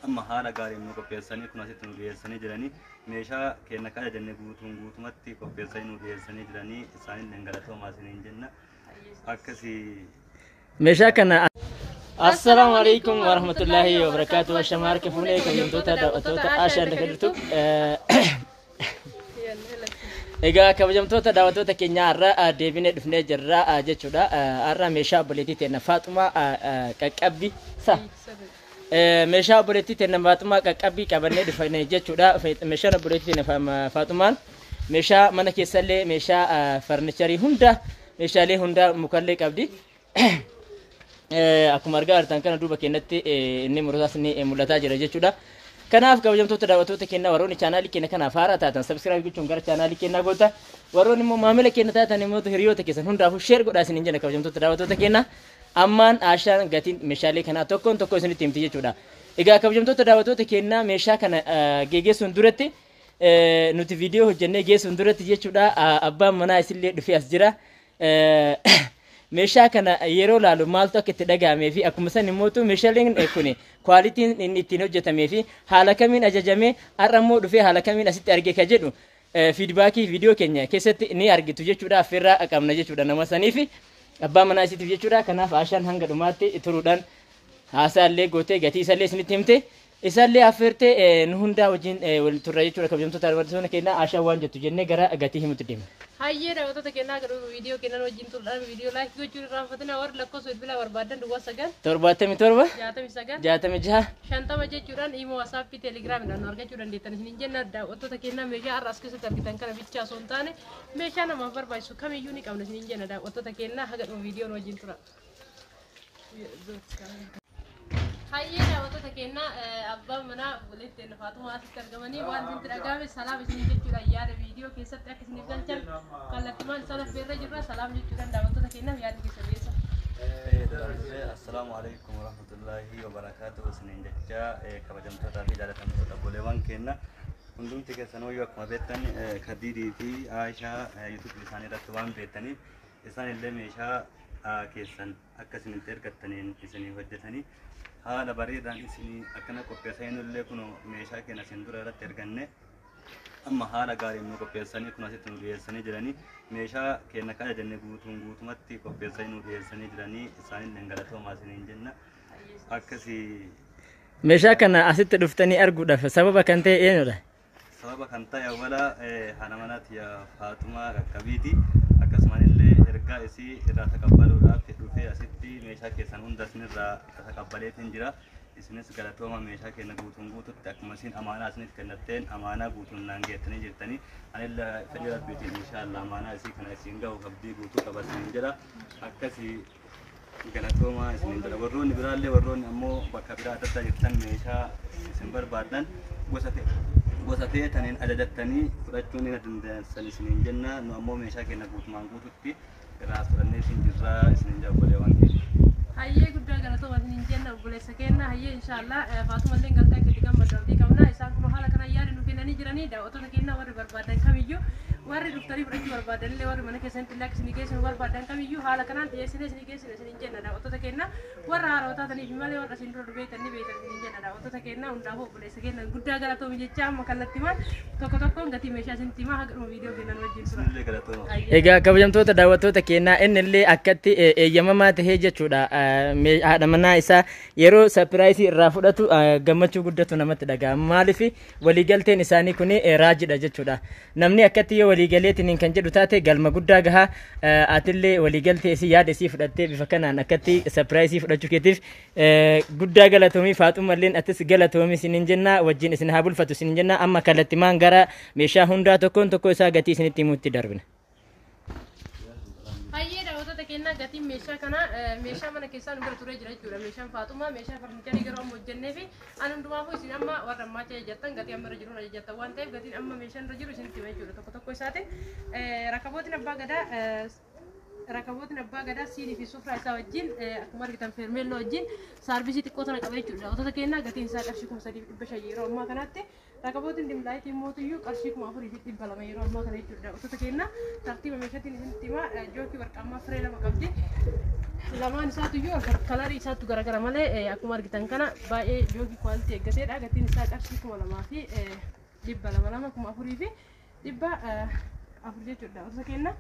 Amma haala gaariin nu qopheessanii kun asitti nu dhiyeessanii jiranii, meeshaa keenya kan ajajne guutuun guutumatti qopheessanii nu dhiyeessanii jiranii, isaanillee galatoomaa isiniin jenna. Akkasii. Meeshaa kana. Assalaamu alaikum warahmatullaahi wabarakaatu. Ashamaa harka fuunee kabajamtoota daawwattoota Ashaan Dakar. Egaa kabajamtoota daawwattoota keenyaa, har'a deebinee dhufnee jirra jechuudha. Har'a meeshaa obboleettii teenya Faaxumaa qaqqabbii sa. Meeshaa obboleettii teenya Faaxumaa qaqqabbii qabannee dhufne jechuudha. Meeshaan obboleettii teenya Faaxumaan meeshaa mana keessallee, meeshaa farnicharii hunda, meeshaalee hunda mukallee qabdi. Akkuma argaa jirtan kana duuba keenyatti inni muraasni mul'ataa jira jechuudha. Kanaaf kabajamtoota daawwattoota keenyaa, warroonni chaanaalii keenya kanaaf haaraa taatan subscribe gochuun gara chaanaalii keenyaa goota. Warroonni immoo maamila keenya taatan immoo hiriyoota keessan hundaafuu share godhaa isiniin jenna kabajamtoota daawwattoota keenyaa. Ammaan Aashaan gatiin meeshaalee kanaa tokkoon tokko isinitti himti jechuudha. Egaa kabajamtoota daawwattoota keenyaa, meeshaa kana geggeessuun duratti, nuti viidiyoo hojjennee geessuun duratti jechuudha, abbaan manaa isillee dhufee as jira. Meeshaa kana yeroo laalu maaltu akka itti dhaga'amee fi akkuma san immoo meeshaaleen kun qualityn inni ittiin hojjetamee fi haala kamiin ajajamee har'a immoo dhufee haala kamiin asitti arge ka jedhu feedbackii viidiyoo keenya keessatti ni argitu jechuudha. Affeerraa qabna jechuudha nama saniif, abbaa manaa isiitiif jechuudha. Kanaaf Aashaan hanga dhumaatti turuudhaan haasaa illee gootee, gatii isallee isinitti himte, isallee affeertee nu hundaa wajjin wal turra jechuudha. Kabajamtoota daawwattoota keenyaa, Aashaan waan jettu jennee gara gatii himutti deemna. Hayyee daawwattoota keenyaa, garuu viidiyoo keenyan wajjin turuudhaan viidiyoo like gochuun irraanfatina. Warri lakkoofsa bilbilaa barbaadan 09 77 69 66 50 jechuudhaan Imo, WhatsAppii, Telegiraamiidhaan nu argachuu dandeettan isiniin jenna. Daawwattoota keenyaa, meeshaa har'a as keessatti argitan kana bichaa osoo hin taane meeshaa namaaf barbaachisu kamiyyuu ni qabna isiniin jenna. Daawwattoota keenyaa, haga dhuma viidiyoon wajjin tura. Hayyee daawwattoota keenyaa, abbaan manaa obboleettiin Faatumaa asitti argamanii waan isinitti dhagahame salaam isin jechuudhaan yaada viidiyoo keessatti akka isiniif galchan kallattimaan isaan affeerra jirra. Salaam jechuudhaan daawwattoota keenyaaf yaada keessa dhiyeessa. Assalaamu alaikum warahmatullaahi wabarakaatuh isiniin jecha, kabajamtootaa fi jaalatamtoota obboleewwan keenya hundumti keessanuu, akkuma beektan Kadiirii fi Aishaa YouTubeii isaanii irratti waan beektaniif, isaan illee meeshaa keessan akka isinitti ergattaniin isinii hojjetanii haala bareedaan isinii akkana qopheessanii, illee kun meeshaa keenya isin dura irratti erganne amma haala gaariin nu qopheessanii kun asitti nu dhiyeessanii jiranii, meeshaa keenya kan ajajne guutuun guutumatti qopheessanii nu dhiyeessanii jiranii, isaanillee galatoomaa isiniin jenna. Akkasii. Meeshaa kana asitti dhuftanii arguudhaaf sababa kan ta'e eenyudha? Sababa kan ta'e awwala haadha manaati Faaxumaa Qaqqabiiti. Akkasumallee ergaa isii irraa taqabbaluudhaaf dhufee asitti meeshaa keessan hunda isinirraa taqabbaleetiin jira. Isinis galatooma, meeshaa keenya guutuun guututti akkuma isin amaanaa isinitti kennatteen amaanaa guutuun naan geettanii jirtanii. Anillee fedhii Rabbiitiin inshaallah amaanaa isii kana isin gahu abdii guutuu qaba isiniin jedha. Akkasii, galatoomaa isiniin jedha. Warroonni biraallee, warroonni ammoo bakka biraa adda addaa jirtan, meeshaa isin barbaaddan gosa ta'e gosa feetaniin ajajattanii fudhachuu ni dandeessan isiniin jenna. Nu ammoo meeshaa keenya guutumaan guututti irraa fudhannee isin jirraa isiniin jedha, obboleewwan keenya. Hayyee, guddaa galatooma isiniin jenna, obboleessa keenya. Hayyee, inshaallah Faatumallee galtee akka itti gammadu abdii qabna. Isaan kun haala kanaan yaada nu kennanii jiranii. Daawwattoota keenya, warri barbaadan kamiyyuu, warri dhuftanii fudhachuu barbaadan illee, warri mana keessanitti illee akka isinii geessinu barbaadan kamiyyuu haala kanaan dhiyeessinee isinii geessina isiniin jenna. Daawwattoota keenya, warra haarawaa taataniif malee warra isin dura beektan ni beektan isiniin jenna. Daawwattoota keenya hundaafuu obboleessa keenya guddaa galatoomi jecha, amma kallattimaan tokko tokkoon gatii meeshaa isinitti himaa, haga dhuma viidiyoo keenyan wajjin tura. Isinillee galatooma. Egaa kabajamtoota daawwattoota keenyaa, inni illee akkatti eeyyamamaa tahee jechuudha. Haadha manaa isaa yeroo surpriseii irraa fudhatu gammachuu guddatu namatti dhaga'ama. Maaliif waliigalteen isaanii kun raajidha jechuudha. Namni akkatti yoo waliigaleetiin kan jedhu taate galma guddaa gahaa. Atillee waliigaltee isii, yaada isii fudhattee bifa kanaan akkatti surpriseii fudhachuu keetiif guddaa galatoomii. Faaxumalleen atis galatoomii isiniin jenna, wajjin isin haa bulfatu isiniin jenna. Amma kallattimaan gara meeshaa hundaa tokkoon tokko isaa gatii isinitti himuutti darbina. Hayyee daawwattoota keenyaa, gatiin meeshaa kana, meeshaa mana keessaa nu bira turee jira jechuudha. Meeshaan Faaxumaa meeshaa farnicharii garuu amma hojjennee fi an hundumaafuu isin amma warra ammaa ajajattan gatii amma irra jiruun ajajattan waan ta'eef gatiin amma meeshaan irra jiru isinitti hima jechuudha. Tokko tokko isaatiin rakabootiin abbaa gadaa siinii fi sufraa isaa wajjin, akkuma argitan feermeelloo wajjin, saarbisii xiqqoo tana qaba jechuudha. Daawwattoota keenyaa, gatiin isaa qarshii 3,500 yeroo ammaa kanatti. Rakabootiin dim lightii mootiyyuu qarshii 4,200 yeroo ammaa kana jechuudha. Daawwattoota keenyaa, tartiiba meeshaatiin isinitti himaa. Jookii warqaammaa firee lama qabdi. Lamaan isaatu iyyuu kalarii isaatu garagara malee akkuma argitan kana baay'ee joogii quality eeggateedha. Gatiin isaa qarshii 2200 lama 4400 jechuudha. Osoo kenna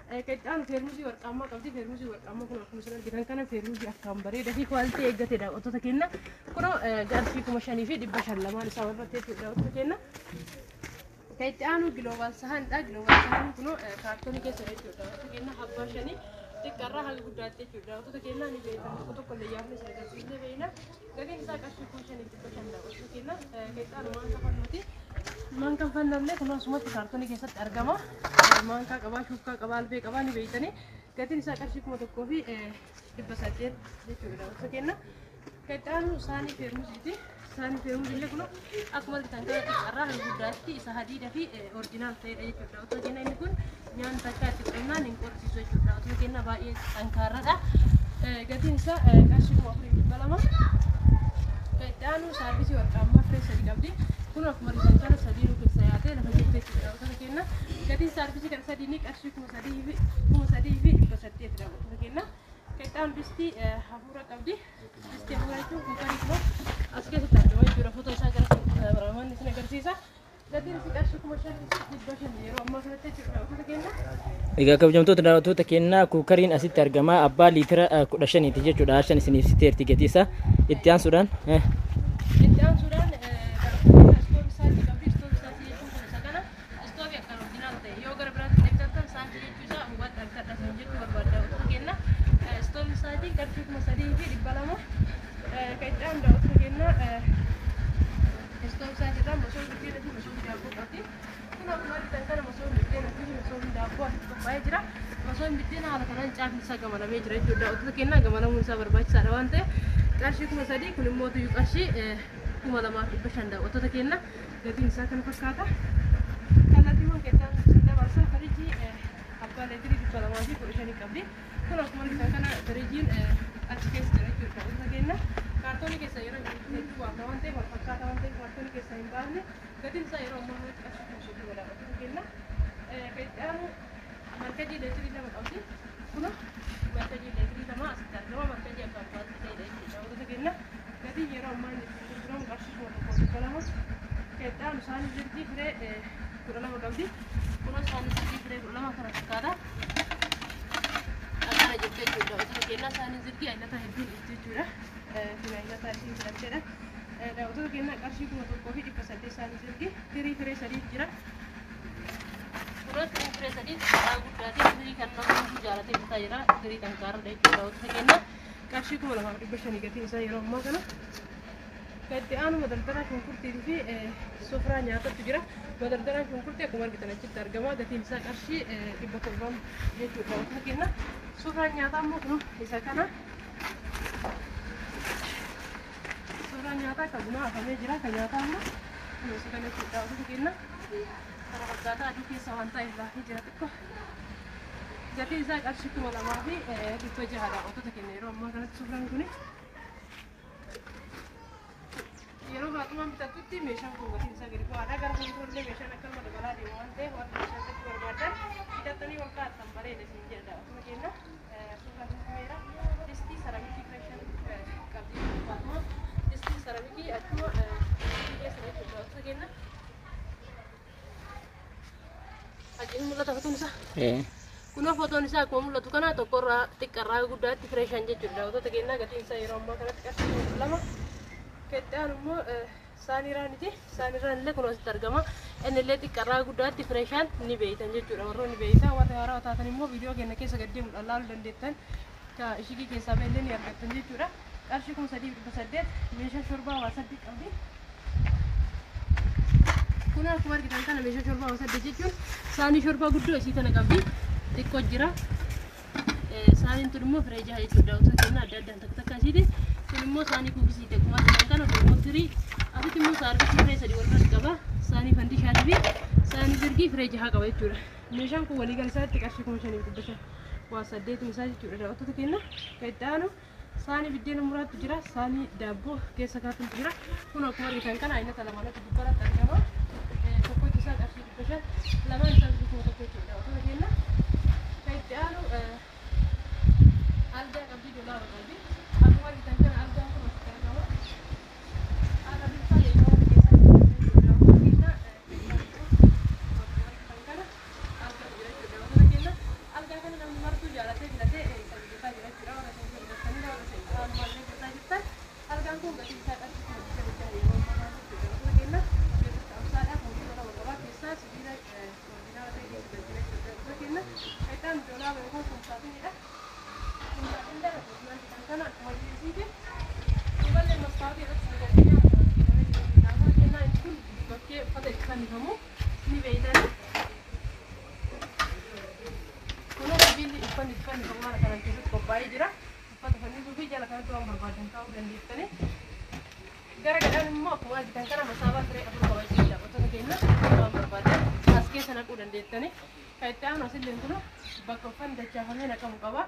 kan itti aanu feermuzii warqaammaa qabdi. Feermuzii warqaammaa kun akkuma isin argitan kana feermuzii akkaan bareedaa fi quality eeggateedha. Otoo kenna kunoo qarshii 5500 lamaan isaa walirratti jechuudha. Otoo kenna kan itti aanu global sahanidha. Global sahan kunoo kaartoonii keessa jechuudha. Otoo kenna abbaa shanii xiqqaarraa haga guddaatti jechuudha. Otoo kenna ni beektan tokko tokko illee yaafne isin agarsiisnee beekna. Gatiin isaa qarshii 5500. Otoo kenna kan itti aanu maankaa fannooti. Maankaan fannollee kunoo asumatti kaartoonii keessatti argama. Maankaa qabaa, shuukaa qabaa, albee qabaa ni beektanii. Gatiin isaa qarshii 1800 jechuudha. Otoo kenna kan itti aanu saanii feermuziiti. Saanii feermuzii illee kunoo akkuma argitan kana xiqqaarraa haga guddaatti isa hadiida fi original ta'edha jechuudha. Otoo kenna inni kun nyaanni takka itti qonnaan hin qorrisiisu jechuudha. Otoo kenna baay'ee xankaarradha. Gatiin isaa qarshii 4200. Kan itti aanu saarvisii warqaammaa firee sadii qabdi. Kun akkuma argitan kana sadiinuu keessa yaatee lafa jirti jechuudha. Otoo kenna gatiin saarvisii kana sadiinii qarshii 3800dha. Otoo kenna kan itti aanu distii hafuura qabdi. Distii hafuura jechuun kuukarii kunoo as keessatti argama jechuudha. Footoo isaa gara kaameramaan isin agarsiisa. Gatiin isii qarshii 5500 yeroo ammaa kanatti jechuudha. Otoo kenna. Egaa kabajamtoota daawwattoota kennaa kuukariin asitti argama. Abbaa liitira 15ti jechuudha. Shan isiniif siteerti gatii isaa. Itti aansuudhaan Itti aansuudhaan istoobii isaatii qabdi. Istoobii isaatii jechuun kun isa kana. Istoobii akkaan original ta'e yoo gara biraatti bitatan sa'aatii jechuu isaa hubadha bitadha isin jechuu barbaadda. Otoo kenna istoobii isaatii qarshii 3200. Kan itti aanu daawwattoota kennaa istoobii isaatii irraa masoobii biddeenaa fi masoobii daabboo qabdi. Kun akkuma argitan kana masoobii biddeenaa fi masoobii daabboo asitti qophaa'ee jira. Masoobiin biddeenaa haala kanaan caafni isaa gamalamee jira jechuudha. Daawwattoota kennaa gamalamuun isaa barbaachisaadha waan ta'eef qarshii 3000, kun immoo tuyyuu qarshii 2500 daawwattoota kenna. Gatiin isaa kana fakkaata. Kallattiiwwan keessaan isin dabarsa firiijii abbaa leetirii 215 qabdi. Kun akkuma argitan kana firiijiin achi keessa jira jechuudha. Daawwattoota kenna kaartoonii keessa yeroo hedduu baafna waan ta'eef wal fakkaata waan ta'eef kaartoonii keessa hin baafne. Gatiin isaa yeroo ammaa kanatti qarshii 30,000 daawwattoota kenna. Kan itti aanu markajii leetirii 2 qabdi. Kun markajii leetirii 2 asitti argama. Markajii akka abbaatti ta'edha jechuudha. Daawwattoota kenna gatiin yeroo ammaa inni ittiin gurguramu qarshii 1200. Kan itti aanu saanii zirgii firee 12 qabdi. Kun saanii zirgii firee 12 kana fakkaata. Akkana jirti jechuudha. Daawwattoota kennaa saanii zirgii aynata hedduun dhufti jechuudha. Kun aynata isiin filatteedha. Daawwattoota kennaa qarshii 1800 saanii zirgii firii firee sadii jira. Kunoo firii firee sadii xiqqaa guddaatiin firii kan namni hunduu jaalatee bitaa jira. Firii xankaarradha jechuudha. Daawwattoota kennaa qarshii 2500 gatiin isaa yeroo ammaa kana. Kan itti aanu madardaraa shunkurtii fi sofiraa nyaatatu jira. Madardaraan shunkurtii akkuma argitan achitti argama. Gatiin isaa qarshii 700 jechuudha. Daawwattoota kenna. Sofiraan nyaataa immoo kun isa kana. Sofiraan nyaataa kan bunaa afamee jira. Kan nyaataa immoo kun isa kana jechuudha. Daawwattoota kenna. Kana fakkaataa aduu keessa waan ta'eef laafee jira xiqqoo. Gatiin isaa qarshii 2600 daawwattoota kenna yeroo ammaa kanatti sofiraan kuni. Yeroo Faaxumaan bitattutti meeshaan kun gatiin isaa gadi bu'aadha. Gara fuuldurallee meeshaan akkanuma dabalaa deema waan ta'eef warri meeshaa bitachuu barbaadan bitattanii ol kaa'attan bareeda isin jedha daawwattoota kenna. Suuraa finfinneera. Distii saramikii fireeshan qabdi Faaxumaan. Distii saramikii achuma keessa jechuudha daawwattoota kenna. Achiin mul'ata fotoon isaa. Kunoo fotoon isaa akkuma mul'atu kana tokkorraa xiqqarraa guddaatti fireeshan jechuudha. Daawwattoota kennaa gatiin isaa yeroo ammaa kanatti qarshii 2000. Kan itti aanu immoo saanii raaniti. Saanii raan illee kunoo asitti argama. Inni illee xiqqarraa guddaatti fireeshaan ni beeytan jechuudha. Warroonni beeytan warri haarawaa taatan immoo viidiyoo keenya keessa gad deemuudhaan laaluu dandeettan. Ka ishigii keessaa ba'e illee ni argattan jechuudha. Qarshii 3800 meeshaa shorbaa waa sadii qabdi. Kun akkuma argitan kana meeshaa shorbaa waa saddeet jechuun saanii shorbaa guddoo isii tana qabdi. Xiqqoo jira. Saaniin tun immoo firee jaha jechuudha. Daawwattoota keenya adda addaan takka takka isiiti. Kun immoo saanii kuukisiiti. Akkuma argitan kana kun immoo tirii. Asitti immoo saarvisii firee sadii walirratti qaba. Saanii fandishaatii fi saanii zirgii firee jaha qaba jechuudha. Meeshaan kun waliigala isaatti qarshii 5500 waa saddeetiin isaa jechuudha. Daawwattoota keenya kan itti aanu saanii biddeena muraatu jira. Saanii daabboo keessa kaatutu jira. Kun akkuma argitan kana aynata lamaanatu gubbaratti argama. Tokkochi isaa qarshii 500, lamaan isaa 1000 jechuudha. Daawwattoota keenya kan itti aanu Algaa qabdi, dolaaba qabdi. Akkuma argitan kana algaan kun asitti argama. Haala bifaa meeshaa keessa jechuudha. Kana algaa jira jechuudha. Wantoota kenna algaa kana namni martuu jaalatee filatee isa bitaa jira jechuudha. Warra isin hojjetanii, warra isin maallee bitaa jirtan, algaan kun gatii isaa qarshii 25,000 yeroo ammaa jechuudha. Wantoota kenna kompiitara qabsaadha. Kompiitara lama qabaa, keessaa sibiila oriijinaala ta'e keessa galchina jechuudha. Wantoota kenna itaan dolaaba yookaan kumsaatinidha. Kumsaatin dha kan kana akkuma dhiyeessiiti. Duballee mastaawotii irratti galchina hojjetamee jira. Kennaa inni kun bakkee uffata itti fannifamu ni beeytani. Kunoo sibiilli uffanni itti fannifamu haala kanaan keessatti qophaa'ee jira. Uffata fannisuu fi jala kanatti waan barbaadan kaa'uu dandeessanii. Gara gadhaan immoo akkuma argitan kana masaabaa siree afur qaba jechuudha. Wantoota keenya waan barbaadan as keessa naquu dandeessanii. Kan itti aanu asillee kun bakka uffanni dachaafamee naqamu qaba.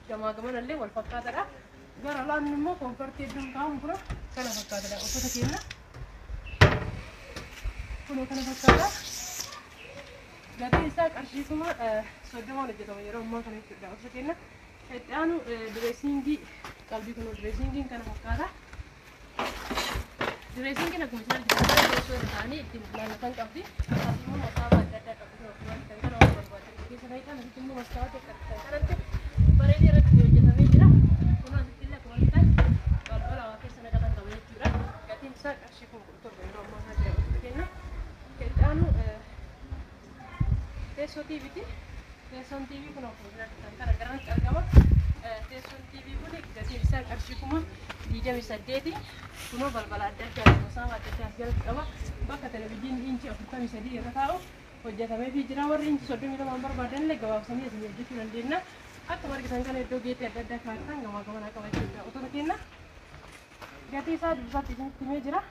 Gamaa gamanallee wal fakkaataadha. Gara olaanni immoo koomfartii hedduun kaa'amu kun kana fakkaatadha. Wantoota keenya kunoo kana fakkaata. Gatiin isaa qarshii 30,000 hojjetama yeroo ammaa kana jechuudha. Wantoota keenya itti aanu direesingii qabdi, kun direesingiin kana fakkaata. Direesingiin akkuma isin argitan kana teessoo irra ta'anii ittiin ilaallatan qabdi. As immoo masaabaa adda addaa qabdi, kun akkuma argitan kana waan barbaadan keessa fayyadamu. Asitti immoo mastaawwatii akka argitan kanatti bareedee irratti hojjetamee jira. Kun asitti illee akkuma argitan balbala waa keessa naqatan qaba jechuudha. Gatiin isaa qarshii 17,000 yeroo ammaa kana jira, wantoota keenya. Itti aanu teessoo TVti. Teessoon TV kun akkuma isin argitan kana garanatti argama. Teessoon TV kun gatiin isaa qarshii 28,000. Kunoo balbala adda addaa, gosaama adda addaa as jalatti qaba. Bakka televizyiinii inchii 43 irra taa'u hojjetameefii jira. Warri inchii 32 barbaadan illee gabaabsanii isin hojjechuu dandeenya. Akkuma argitan kana iddoo geexii adda addaa kaa'atan gamaa gamanaa qaba jechuudha. Otoo kenna gatii isaa dursaatti isinitti himee jira.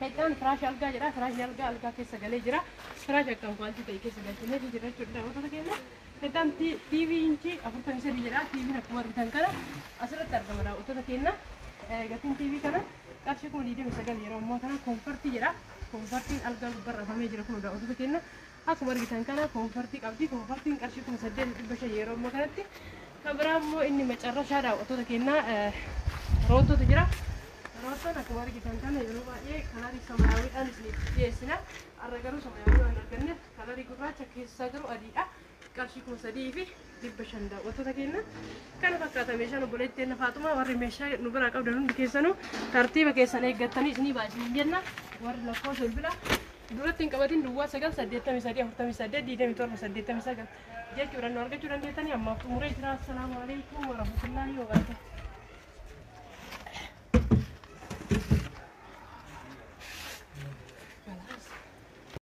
Heddaan firaasha algaa jedha. Firaashni algaa algaa keessa galee jira. Firaasha akkam kwaaltii ta'e keessa galchinee jira jechuudha. Wantoota keenya heddaan TV inchii 43 jedha. TVn akkuma argitan kana asirratti argama, daawwattoota keenya. Gatiin TV kana qarshii 29,000 yeroo ammaa kana. Koomfartii jedha. Koomfartiin algaa gubbarra jira kun, daawwattoota keenya. Akkuma argitan kana koomfartii qabdi. Koomfartiin qarshii 8,500 yeroo ammaa kanatti. Kan biraa immoo inni macarrashaa, daawwattoota keenya, roottootu jira. Roottoon akkuma argitan kana yeroo baay'ee kalarii samayaawiidhaan isiniif dhiyeessina. Har'a garuu samayaawii waan arganneef kalarii gurraacha keessaa garuu adiidha. Qarshii 3,500, daawwattoota keenya. Kana fakkaata meeshaan obboleettii Faaxumaa. Warri meeshaa nu biraa qabdan hundi keessanuu tartiiba keessan eeggattanii isinii baasanii jenna. Warri lakkoofsa bilbilaa duratti hin qabatin 09 83 48 27 89 jechuudhaan nu argachuu dandeettanii. Ammaaf xumuree jira. Assalaamu alaikum warahmatullaahi wabarakatuh.